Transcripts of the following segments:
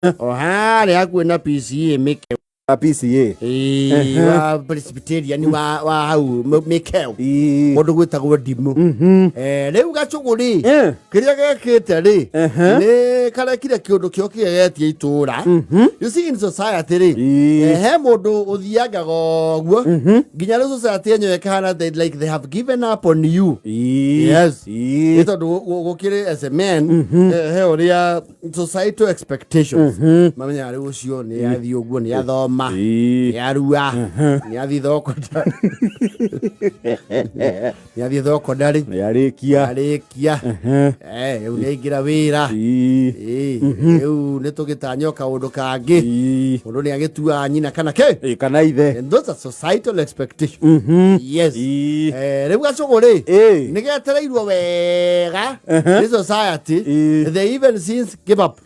O harĩa hakuhĩ na PCA Mĩkeũ. A PCA. Ĩĩ, wa Presbyterian wa hau Mĩkeũ. Kũndũ gwĩtagwo Ndimũ. Rĩu gacũgũ rĩ, kĩrĩa gekĩte rĩ, nĩ karekire kĩũndũ kĩo kĩgegetie itũra. You see, in society rĩ, he mũndũ ũthiangaga ũguo nginya rĩu society yenyewe ĩkahana like they have given up on you. Yes. Nĩ tondũ gũkĩrĩ as a man, he ũrĩa societal expectations mamenyaga rĩu ũcio nĩ athiĩ ũguo, nĩ athoma, nĩ arua, nĩ athiĩ thoko, nĩ athiĩ thoko ndarĩ nĩ arĩkia. Arĩkia. Rĩu nĩ aingĩra wĩra. Rĩu nĩ tũgĩtanya o kaũndũ kangĩ. Mũndũ nĩ agĩtuaga nyina kana kĩ. Kana ithe. And those are societal expectations, yes. Rĩu gacũgũ rĩ, nĩ getereirwo wega nĩ society. They even since give up.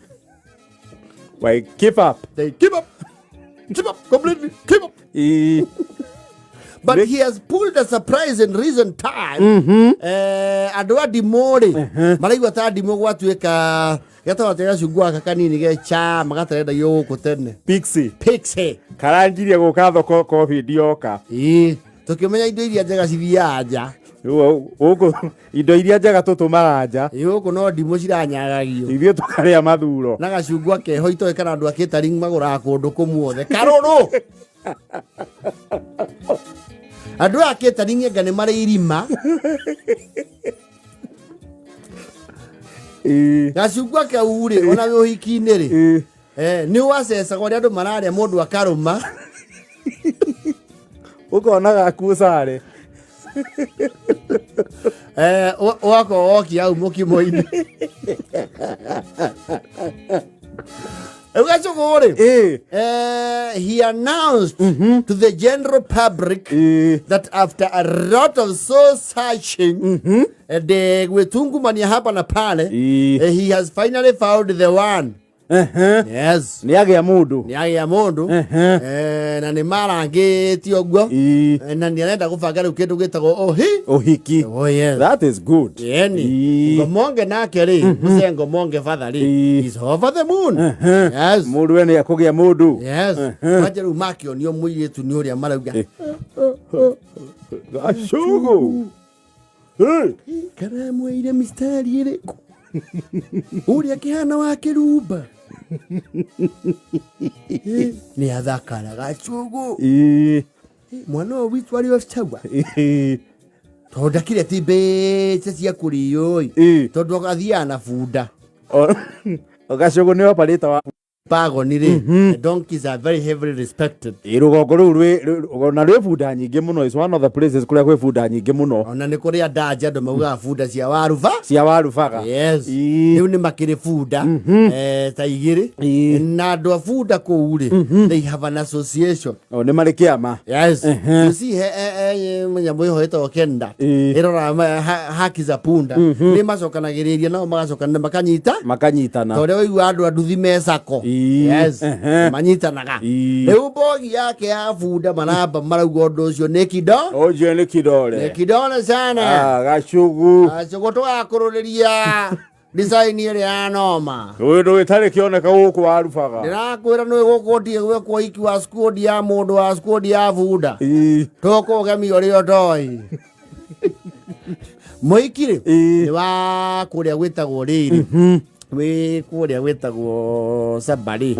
Why give up? They give up, give up completely, give up. But he has pulled a surprise in recent time. Andũ a ndimũ rĩ, maraigua ta ndimũ gwatuĩka gatagatĩ gacungwa gaka kanini ge chama gatarendagio gũkũ tene. Pixie. Pixie. Karangirie gũka thoko covid yoka. Ĩĩ, tũkĩmenya indo iria njega cithiaga nja. Rĩu gũkũ indo iria njega tũtũmaga nja. Ĩĩ, gũkũ no ndimũ ciranyagagio. Ithuĩ tũkarĩa mathuro. Na gacungwa keho itoĩ kana andũ a catering magũraga kũndũ kũmuothe karũrũ. Andũ aya catering anga nĩ marĩ irima. Gacungwa kau rĩ, ona wĩ ũhiki-inĩ rĩ, nĩ wacecaga ũrĩa andũ mararĩa, mũndũ akarũma. Ũkona gakuo sare. Ũgakorwo wokia hau mũkimo-inĩ. Rĩu gacũgũ rĩ, he announced to the general public that after a lot of soul searching and gwĩtungumania hapa na pale, he has finally found the one. Yes. Nĩ agĩa mũndũ. Nĩ agĩa mũndũ. Na nĩ marangĩtie ũguo. Na nĩ arenda gũbanga rĩu kĩndũ gĩtagwo ũhi Ũhiki. Oh yes. That is good. Yeni. Ngomonge nake rĩ, mũce Ngomonge father rĩ, is over the moon. Yes. Mũndũ we nĩ akũgĩa mũndũ. Yes. Kwanja rĩu makĩonio mũirĩtu nĩ ũrĩa marauga. Gacũgũ. Hey. Karamwĩire mistari ĩrĩkũ? Ũrĩa kĩhana wa kĩrumba. Nĩ athakara gacũgũ. Mwana ũyũ witũ arĩ o caua. Tondũ ndakĩrĩ ti mbeca cia kũrĩo ĩ. Tondũ athiaga na bunda. Gacũgũ nĩ operator wa Pagoni rĩ, the donkeys are very heavily respected. Ĩ, rũgongo rũu ona rwĩ bunda nyingĩ mũno, is one of the places kũrĩa kwĩ bunda nyingĩ mũno. Ona nĩ kũrĩ andanja andũ maugaga bunda cia waruba. Cia warubaga. Yes. Rĩu nĩ makĩrĩ bunda ta igĩrĩ. Na andũ a bunda kũu rĩ, they have an association. O, nĩ marĩ kĩama. Yes. You see, he nyamũ ĩho ĩtagwo kenda. Ĩroraga haki za punda. Nĩ macokanagĩrĩria nao magacokana makanyita. Makanyitana. Ta ũrĩa ũigua andũ a nduthi me sako. Yes. Manyitanaga. Rĩu mbogi yake ya bunda maramba marauga ũndũ ũcio nĩ kido. Ũcio nĩ kidole. Nĩ kidole sana. Ah, gacugu. Gacugu tũgakũrũrĩria design ĩrĩa ya noma. Ũndũ ĩtarĩ kĩoneka gũkũ warubaga. Ndĩrakwĩra nĩ gũkũ ndirĩ gwĩkwo iki wa squad ya mũndũ wa squad ya bunda. Tũkũgemia ũrĩa ũtoĩ. Mũhiki rĩ, nĩ wa kũrĩa gwĩtagwo rĩrĩ, wĩ kũrĩa gwĩtagwo Saba rĩ.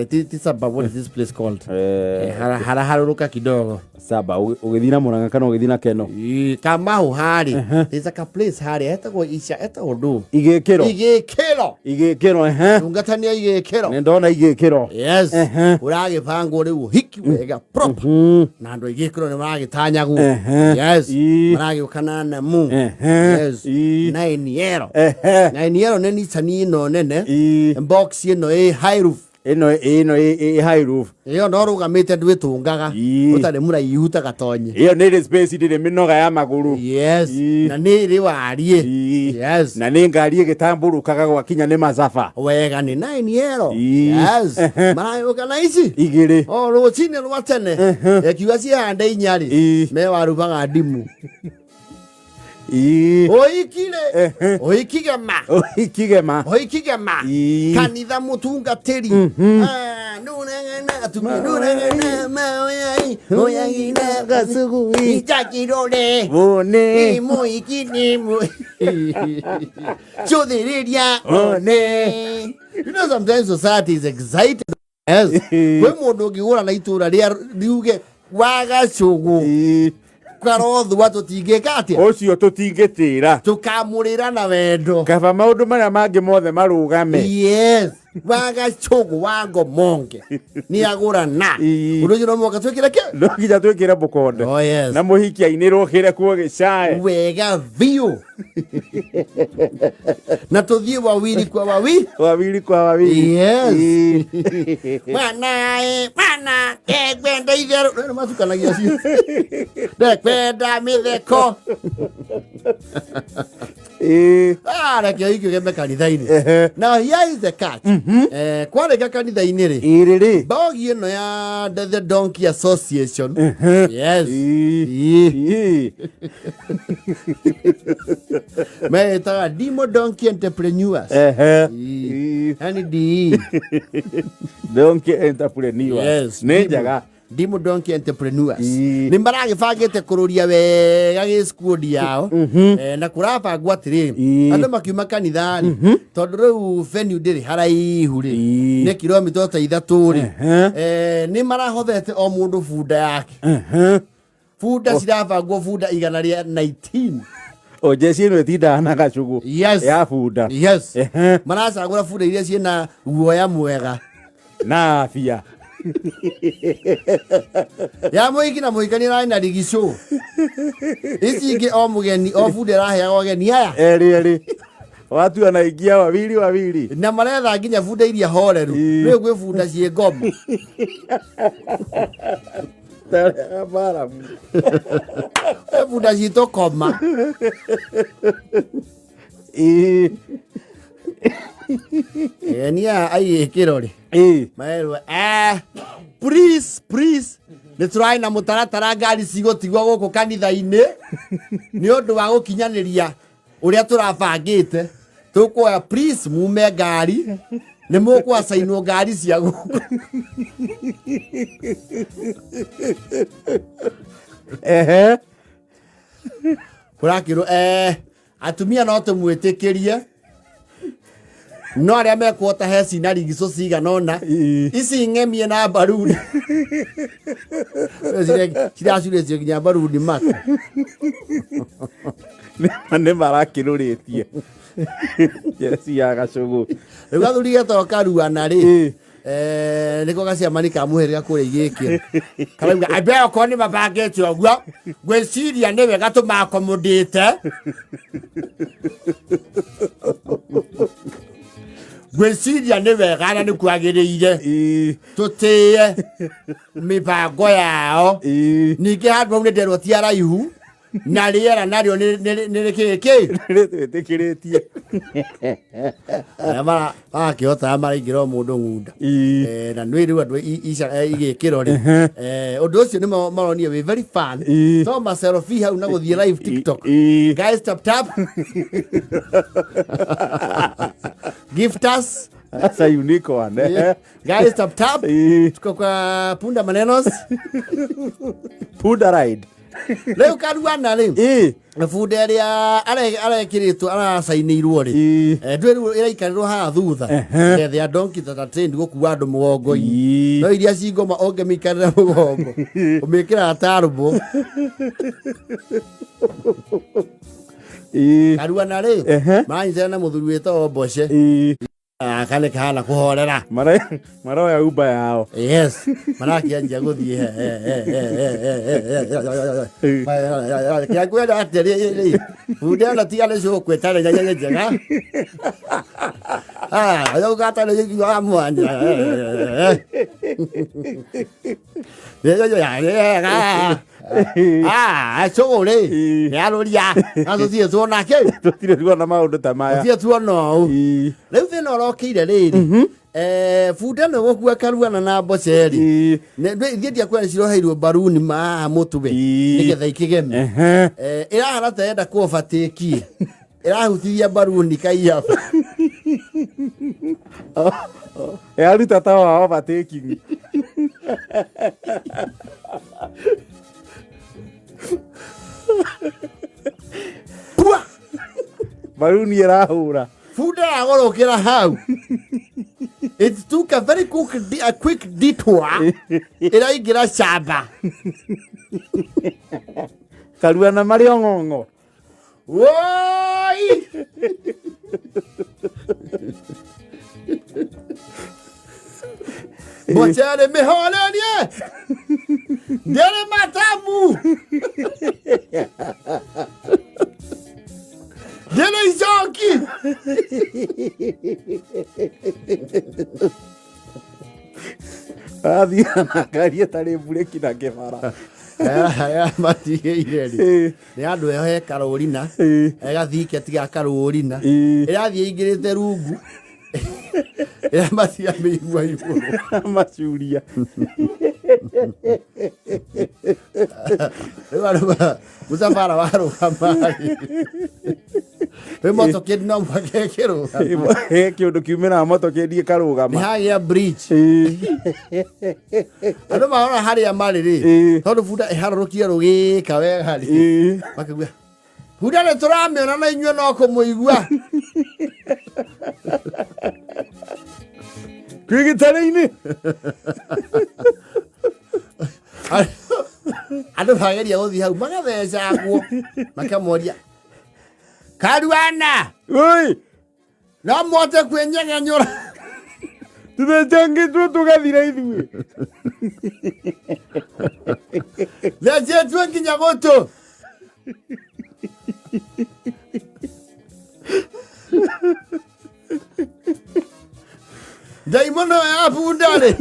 Ti Saba, what is this place called? Haraharũrũka kidogo. Saba ũgĩthiĩ na Mũrang'a kana ũgĩthiĩ na Keno? Ĩĩ, Kamau harĩ. There's like a place harĩa etagwo Ica, etagwo ndũ? Igĩkĩro. Igĩkĩro. Igĩkĩro, ehe. Ndungata nĩ igĩkĩro. Nĩ ndona igĩkĩro. Yes. Ũragĩbangwo rĩu ũhiki wega proper. Na andũ a igĩkĩro nĩ maragĩtanyagwo. Yes. Maragĩũka na namu. Yes. Na eniero. Na eniero nĩ Nissan ĩno nene. Box ĩno ĩ high roof. Ĩno ĩ high roof. Ĩyo no rũgamĩte ndwĩtũngaga. Ũtarĩ mũraihu ta gatonye. Ĩyo nĩ ĩrĩ space, ndĩrĩ mĩnoga ya magũrũ. Yes. Na nĩ ĩrĩ wariĩ. Yes. Na nĩ ngari ĩgĩtambũrũkaga gwakinya nĩ macaba. Wega nĩ nine ero. Yes. Maragĩũka na ici igĩrĩ. O rũcinĩ rwa tene. Ekiuga cihande inya rĩ. Me warubaga ndimu. Ii. Ũhiki-rĩ, Ehe. ũhiki gema. Ũhiki gema. Ũhiki gema. Ii. Kanitha mũtungatĩri. Ah, nũreng'ena atumia nũreng'ena maoyai oyagina Gacugui. itakirore. Bone. Ni mũhiki ni mũ Cũthĩrĩria. One. You know sometimes society is excited. Yes. Kwĩ mũndũ ũngĩgũra na itũra rĩa riuge wagacũgũ Ii. karothua tũtingĩka atĩa Ũcio tũtingĩtĩra. tũkamũrĩra na wendo. Kaba maũndũ marĩa mangĩ mothe marũgame. Yes, wagacũgũ wa ngomonge nĩ agũrana. Ii. Ũndũ ũcio no mũhaka twĩkĩre kĩ? No nginya twĩkĩre mũkonde. Oh yes. Na mũhiki ainĩrwo kĩre kuo gĩcae. Wega biũ. Na tũthiĩ wawili kwa wawili. Wawili kwa wawili. Yes. Ii. Mwana ĩ, mwana ndekwenda itherũ. Rĩu nĩmacukanagia cio. Ndekwenda mĩtheko. Ii. Ah, reke ũhiki ũgeme kanitha-inĩ. Ehe. Now here is the catch. Kwarĩka kanitha-inĩ rĩ, Ĩrĩ rĩ. mbogi ĩno ya the Donkey Association. Yes. Ii. Ii. Ii. Meĩtaga Dimo Donkey Entrepreneurs. Ehe. Ii. Ii. Yani DE. Donkey entrepreneur. Yes. Nĩ njega. Dimo Donkey Entrepreneurs. Ii. Nĩ maragĩbangĩte kũrũria wega gĩskuodi yao. Na kũrabangwo atĩrĩrĩ, Ii. andũ makiuma kanitha-rĩ, tondũ rĩu venue ndĩrĩ haraihu rĩ, Ii. nĩ kilomita ta ithatũ rĩ, Ehe. nĩ marahothete o mũndũ bunda yake. Ehe. Bunda cirabangwo bunda 119. O jeci ĩno ĩtindaga na gacũgũ. Yes. Ya bunda. Yes. Ehe. Maracagũra bunda iria ciĩna guoya mwega. Na afya. Ya mũhiki na mũhikania ĩrarĩ na rigicũ. Ici ingĩ o mũgeni o bunda ĩraheagwo ageni aya. Erĩ erĩ. Watu wanaingia wawili wawili. Na maretha nginya bunda iria horeru. Ii. Rĩu gwĩ bunda ciĩ ngoma. Tarĩ Baramu. Gwĩ bunda citũ koma. Ii. Ageni aya aigĩkĩro rĩ. Ii. Maerwo please please nĩ tũrarĩ na mũtaratara ngari cigũtigwo gũkũ kanitha-inĩ nĩ ũndũ wa gũkinyanĩria ũrĩa tũrabangĩte tũkuoya please mume ngari nĩ mũkwacainwo ngari cia gũkũ. Ehe. Kũrakĩrwo atumia no tũmwĩtĩkĩrie no arĩa mekuota he cina rigicũ cigana ũna Ii. ici ng'emie na mbaruni ciracurĩtio nginya mbaruni mata. Nĩ marakĩrũrĩtie. Jeci ya gacũgũ. Rĩu gathuri getagwo karuana rĩ, Ii. nĩko gacemani ka mũhĩrĩga kũrĩa igĩkĩro karauga andũ aya okorwo nĩ mabangĩte ũguo ngwĩciria nĩ wega tũmakomodĩte ngwĩciria nĩ wega na nĩ kwagĩrĩire Ii. tũtĩe mĩbango yao. Ii. Ningĩ handũ hau nĩ nderwo ti araihu na rĩera narĩo nĩ kĩ kĩ Rĩtwĩtĩkĩrĩtie. Arĩa marakĩhota maraingĩra o mũndũ ng'unda. Ii. Na nĩ rĩu andũ igĩkĩro rĩ, ũndũ ũcio nĩ maronire wĩ very fun. Ii. To maselfie hau na gũthiĩ live TikTok. Ii. Guys, tap tap, gift us. That's a unique one. Yeah. Guys, tap tap. Ii. Tuko kwa punda manenos. Punda ride. Rĩu karuana rĩ, Ii. bunda ĩrĩa arekĩrĩtwo aracainĩirwo rĩ, Ii. ndũĩ rĩu ĩraikarĩrwo haha thutha. They are donkey that are trained gũkua andũ mũgongo-inĩ. Ii. No iria ci ngoma ũngĩmĩikarĩra mũgongo ũmĩkĩraga tarũbũ. Ii. Karuana rĩ, Ehe. maranyitana na mũthuri wĩtagwo Mboce. Ii. Aka nĩ kahana kũhorera. Maroya Uber yao. Yes, marakĩanjia gũthiĩ kĩakwenda atĩrĩrĩ bunda ĩno tiga nĩ cũkwĩta nĩ nyanya njega ũgata nĩ wa mwanya cũgũ rĩ nĩ arũria na tũtirĩ tuona kĩ Tũtirĩ tuona maũndũ ta maya. Tũtirĩ tuona ũũ. Ii. Rĩu thĩna ũrokĩire rĩrĩ. Bunda nĩ gũkua karuana na mboceri. Ithiĩ ndiakwĩra nĩ ciroheirwo mbaruni mahaha mũtwe nĩgetha ikĩgeme. Ĩrahana ta yenda kũ overtake, ĩrahutithia mbaruni kaiyaba. Yaruta ta wa overtaking. Pua! Baruni ĩrahũra. Bunda yagorokera hau, it took a very quick detour, ĩraingĩra camba. Karuana marĩ ong'ong'o. Woi! Mocere mĩhorerie, ndĩrĩ matamu, ndĩrĩ icoki. Arathiĩ na ngari ĩtarĩ mburĩki na kĩbara. Arĩa matigĩire rĩ, nĩ andũ eho he karũrina, gathike ga karũrina, ĩrathiĩ ĩingĩrĩte rungu, ĩramatia mĩigua igũrũ. Macuria. Rĩu andũ mũcabara warũgama rĩ, rĩu motokedi no mũhaka ĩkĩrũgama. He kĩũndũ kiumĩraga motokedi nĩ ĩkarũgama. Hagĩa bridge, andũ marora harĩa marĩ rĩ, tondũ bunda ĩharũrũkie rũgĩka wega rĩ, makauga bunda nĩ tũramĩona na inyuĩ no kũmũigua. Kwĩ gĩtarĩ-inĩ. Andũ mageria gũthiĩ hau magathecangwo, makamoria, "Karuana!" Oi! No mote kwĩnyegenyũra. Tũthecangĩtwo tũgathira ithuĩ. Thecetwo nginya gũtũ. Ndaimono ya bunda rĩ,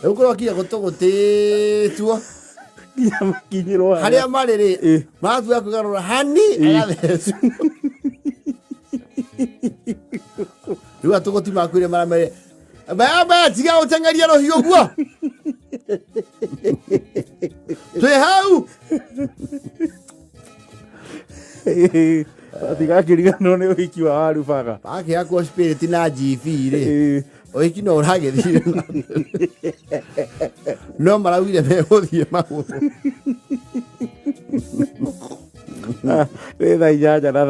rĩu kũrokinya gũtũ gũtĩtwo. Nginya makinyĩrwo harĩa marĩ rĩ, maratua kwĩgarũra hani, agathecwo. Rĩu atũgũti makuire maramere baya baya, tiga gũteng'eria rũhiũ guo, twĩ hau. Atigakĩriganĩrwo nĩ ũhiki wa Warubaga. Wakĩhakwo spirit na GV rĩ, ũhiki no ũragĩthiĩ na mbere. No maraugire megũthiĩ magũrũ. Nĩ thaa 8 na